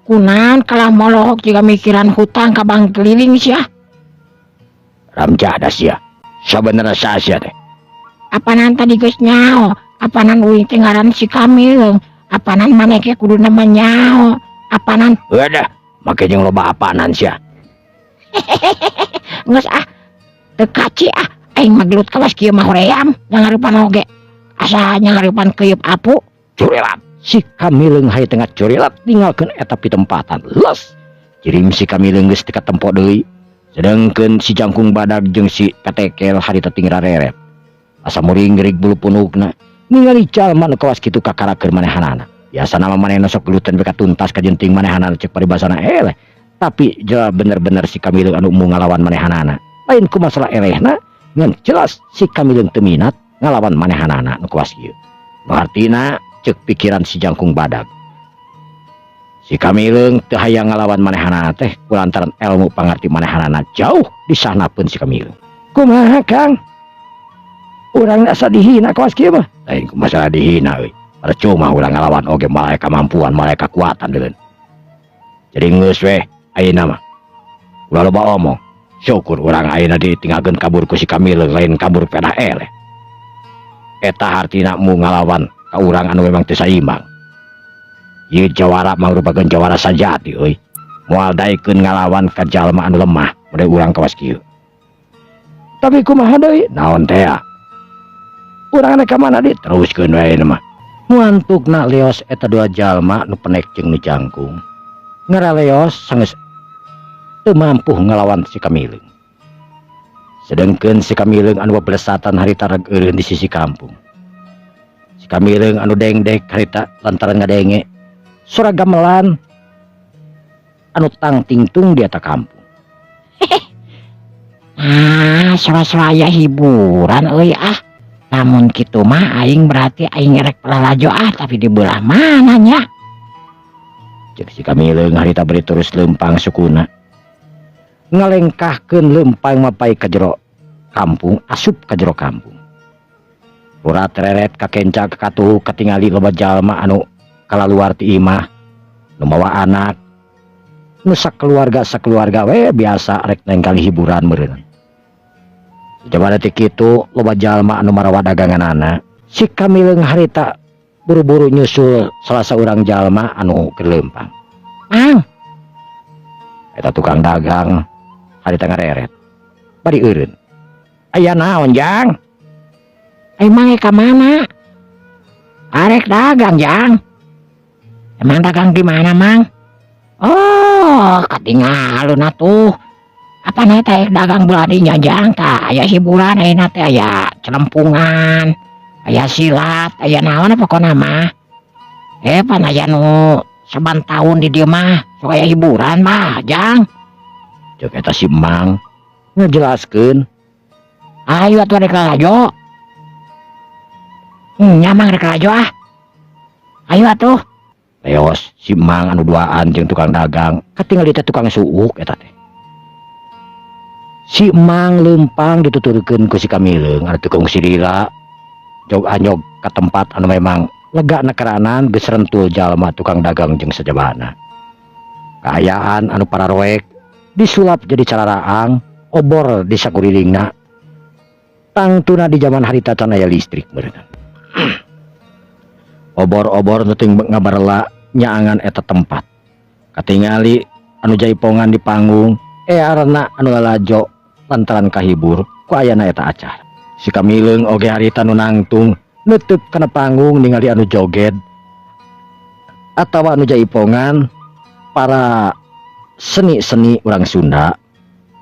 kunaon kalah molohok jiga mikiran hutang ka bank keliling sia? Ramjadas sia. Sabenerna saha sia teh? Apanan tadi geus nyaho, apanan uing teh ngaran si Kamileung, apanan maneh ge kuduna mah nyaho, apanan. Wadah, make jeung loba apanan sia. Geus ah, teu kaci ah, aing mah gelut kawas kieu mah hoream, nyangarupan oge. Asa nyangarupan keuyeup apu. Curilat. Si Kamileung hayu tengah curilat tinggalkeun eta pitempatan. Les. Jirim si Kamileung geus teu katempo deui. Sedengkeun si jangkung badag jeung si petekel harita tinggal reret. Asa muringrik bulu punukna ningali jalma nu kawas kitu kakarakeun manehanana. Biasana mah manehna sok gelutan we katuntas kajenting manehanana cek paribasana eleh. Tapi jelas bener-bener si Kamileung anu embung ngalawan manehanana. Lain ku masalah elehna, ngan jelas si Kamileung teu minat ngalawan manehanana nu kawas kieu. Nu hartina cek pikiran si jangkung badag. Si Kamileung teu hayang ngalawan manehanana teh kulantaran ilmu pangarti manehanana jauh disahnapeun si Kamileung. Kumaha Kang? Urang asa dihina kawas kieu mah. Lain ku masalah dihina euy. Percuma urang ngalawan oge moal aya kamampuan, moal aya kakuatan deuleu. Jadi geus weh ayeuna mah. Ulah loba omong. Syukur urang ayeuna ditinggalkeun kabur ku si Kamileung lain kabur pedah eleh. Eta hartina mu ngalawan ka urang anu memang teu saimbang. Ieu jawara mangrupakeun jawara sajati euy. Moal daekeun ngalawan ka jalma anu lemah model urang kawas kieu. Tapi kumaha deui? Naon teh ya? Urang rek ka mana deui? Teruskeun wae mah. Nu antukna leos eta dua jalma, nu penek jeung nu jangkung. Ngaraleos sanggeus teu mampu ngalawan si Kamileung. Sedengkeun si Kamileung anu beblesatan harita reg eureun di sisi kampung. Si Kamileung anu dengdek harita lantaran ngadenge suara gamelan anu tang tingtung di eta kampung. Ah, suara-suara aya hiburan euy ah. Lamun kitu mah aing berarti aing erek lalajo ah, tapi di belah mana nya? Cek si Kamileung harita bari terus lempang sukuna. Ngalengkahkeun lempang mapay ka jero kampung, asup ka jero kampung. Urat reret kakenca katuhu katingali loba jalma anu kalaluar ti imah, nu mawa anak, nu sakeluarga sakeluarga we biasa rek nengkali hiburan meureun. Coba detik kitu loba jalma anu marawa daganganana. Si Kamileung harita buru-buru nyusul salah seorang jalma anu keur leumpang. Mang, Eta tukang dagang harita ngareret. Bari eureun. Aya naon, Jang? Aing mang ka mana? Arek dagang, Jang. Emang dagang di mana, Mang? Oh, katingalun atuh. Apa nih teh dagang belah dinya, Jang? Tah, aya hiburan ayeuna teh, aya celempungan, aya silat, aya naon pokona mah. Eh, pan aya nu saban tahun di dieu mah sok aya hiburan mah, Jang. Cek eta si Mang ngejelaskeun. Ayo atuh rek lalajo. Nya, Mang, rek lalajo ah. Ayo atuh. Leos si Mang anu duaan jeung tukang dagang, katingali teh tukang suuk eta teh. Si Mang lempang dituturkeun ku si Kamileung anu tukang silila jog anyog ka tempat anu memang lega nakeranan geus rentul jalma tukang dagang jeung sajabana. Kaayaan anu pararoek disulap jadi cararaang obor di sakurilingna. Tangtuna di zaman harita can aya listrik meureun. Obor-obor nu teu ngabarela nyaangan eta tempat. Katingali anu jaipongan di panggung, earna anu lalajo lantaran kahibur ku ayana eta acara. Si Kamileung oge harita nu nangtung neuteub kana panggung ningali anu joget atawa anu jaipongan para seni-seni urang Sunda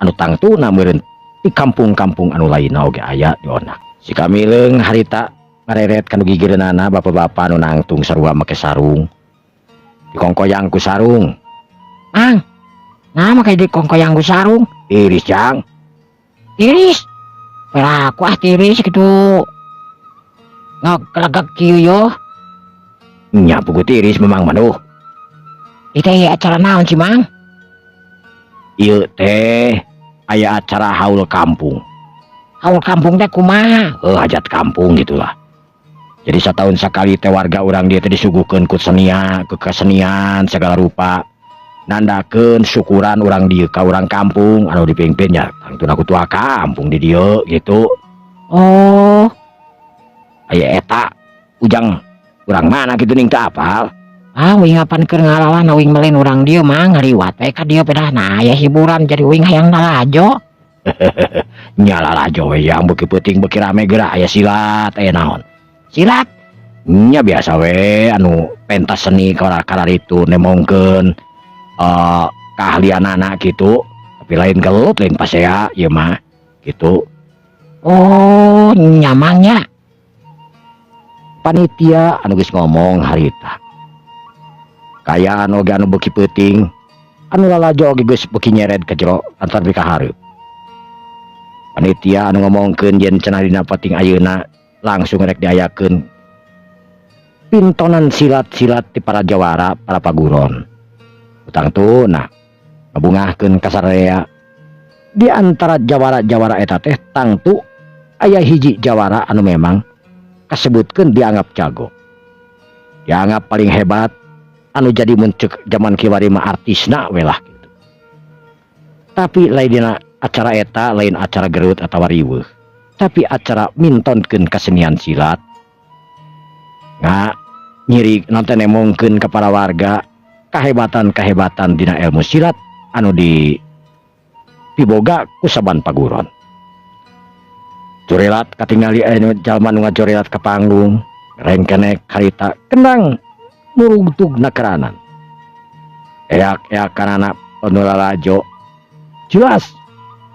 anu tangtuna meureun di kampung-kampung anu lainna oge aya dionak. Si Kamileung harita ngareret kanu gigireunana, bapak-bapak anu nangtung sarua make sarung. Dikongkoyang ku sarung. Mang, nah make dikongkoyang ku sarung. Tiris, Jang. Tiris. Peraku ah tiris gitu. Ngagelegeg kieu yo. Nya pugu tiris memang manuh. Itu acara naon sih, Mang? Ieu teh aya acara haul kampung. Haul kampung teh kumaha? Eh, hajat kampung gitulah. Jadi setahun sekali teh warga urang dieu teh disuguhkeun ku senia, ke kesenian segala rupa. Nandakeun syukuran urang dieu ka urang kampung anu dipimpin nya tangtuna ku tua kampung di dieu gitu. Oh, Aya eta ujang urang mana gitu ning teu apal. Ah, uing apan keur ngalawan uing melen urang dieu, Mang, ngaliwat we ka dieu pedah nah aya hiburan jadi uing hayang nalajo. Nya lalajo we yang beuki peuting beuki rame geura, aya silat, aya naon. Silat. Nya biasa we anu pentas seni kararitu nemongkeun keahlianana gitu. Tapi lain gelut, lain pasea ieu mah gitu. Oh, nya, Mang, nya. Panitia anu geus ngomong harita. Kaayaan oge anu beuki peuting, anu lalajo oge geus beuki nyered ka jero antar ka hareup. Panitia anu ngomongkeun yen cenah dina peuting ayeuna langsung rek diayakeun pintonan silat-silat ti para jawara, para paguron. Tangtuna ngabungahkeun kasarea. Di antara jawara-jawara eta teh tangtu aya hiji jawara anu memang kasebutkeun dianggap jago. Dianggap paling hebat anu jadi mun ceuk zaman kiwari mah artisna we lah gitu. Tapi lain dina acara eta lain acara gerut atawa riweuh. Tapi acara mintonkeun kesenian silat. Nga nyiri nonton nemongkeun ka para warga. Kahebatan-kahebatan dina ilmu silat anu di piboga ku saban paguron. Jorelat katingali anu jalma nu ngajorelat ka panggung, rengkenek harita kendang murugtug nakeranan. Eak-eakanana anu lalajo jelas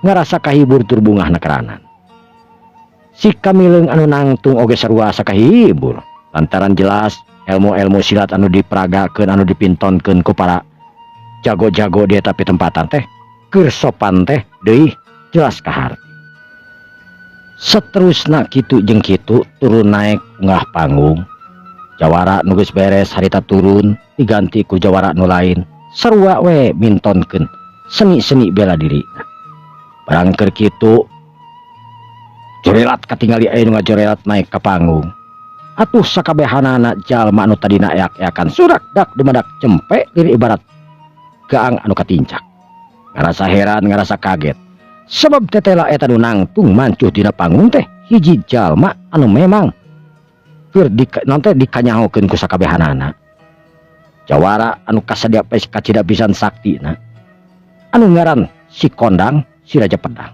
ngarasa kahibur tur bungah nakeranan. Si kamileung anu nangtung oge sarua asa kahibur lantaran jelas ilmu-ilmu silat anu diperagakeun, anu dipintonkeun ku para jago-jago di eta pitempatan teh keur sopan teh deui jelas kaharti. Seterusna kitu jeung kitu turun naik unggah panggung. Jawara nu geus beres harita turun diganti ku jawara nu lain, sarua we mintonkeun seni-seni bela diri. Barang keur kitu jorelat katingali aya nu ngajorelat naik ka panggung. Atuh sakabehanana jalma anu tadina eak-eakan surak dak dumadak cempe diri ibarat gaang anu katincak. Ngarasa heran, ngarasa kaget. Sebab tetela eta nu nangtung mancuh dina panggung teh hiji jalma anu memang keur di naon teh dikanyahokeun ku sakabehanana. Jawara anu kasadia kacida pisan saktina. Anu ngaran si Kondang, si Raja Pedang.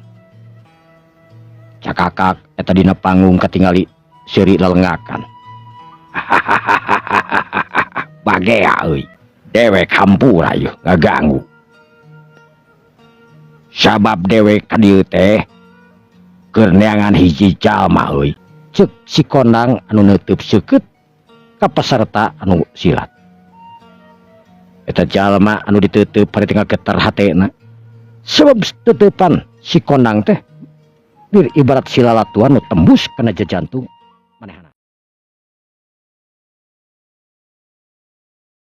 Cakakak eta dina panggung katingali seuri lelengakan. Bagea euy. Dewek hampura yeuh ngaganggu. Sabab dewek ka dieu teh keur neangan hiji jalma euy. Ceuk si Kondang anu neuteub seukeut ka peserta anu silat. Eta jalma anu diteuteup harita ngageter hatena. Sebab teteupan si Kondang teh bir ibarat silalatuan nu tembus kana jantung.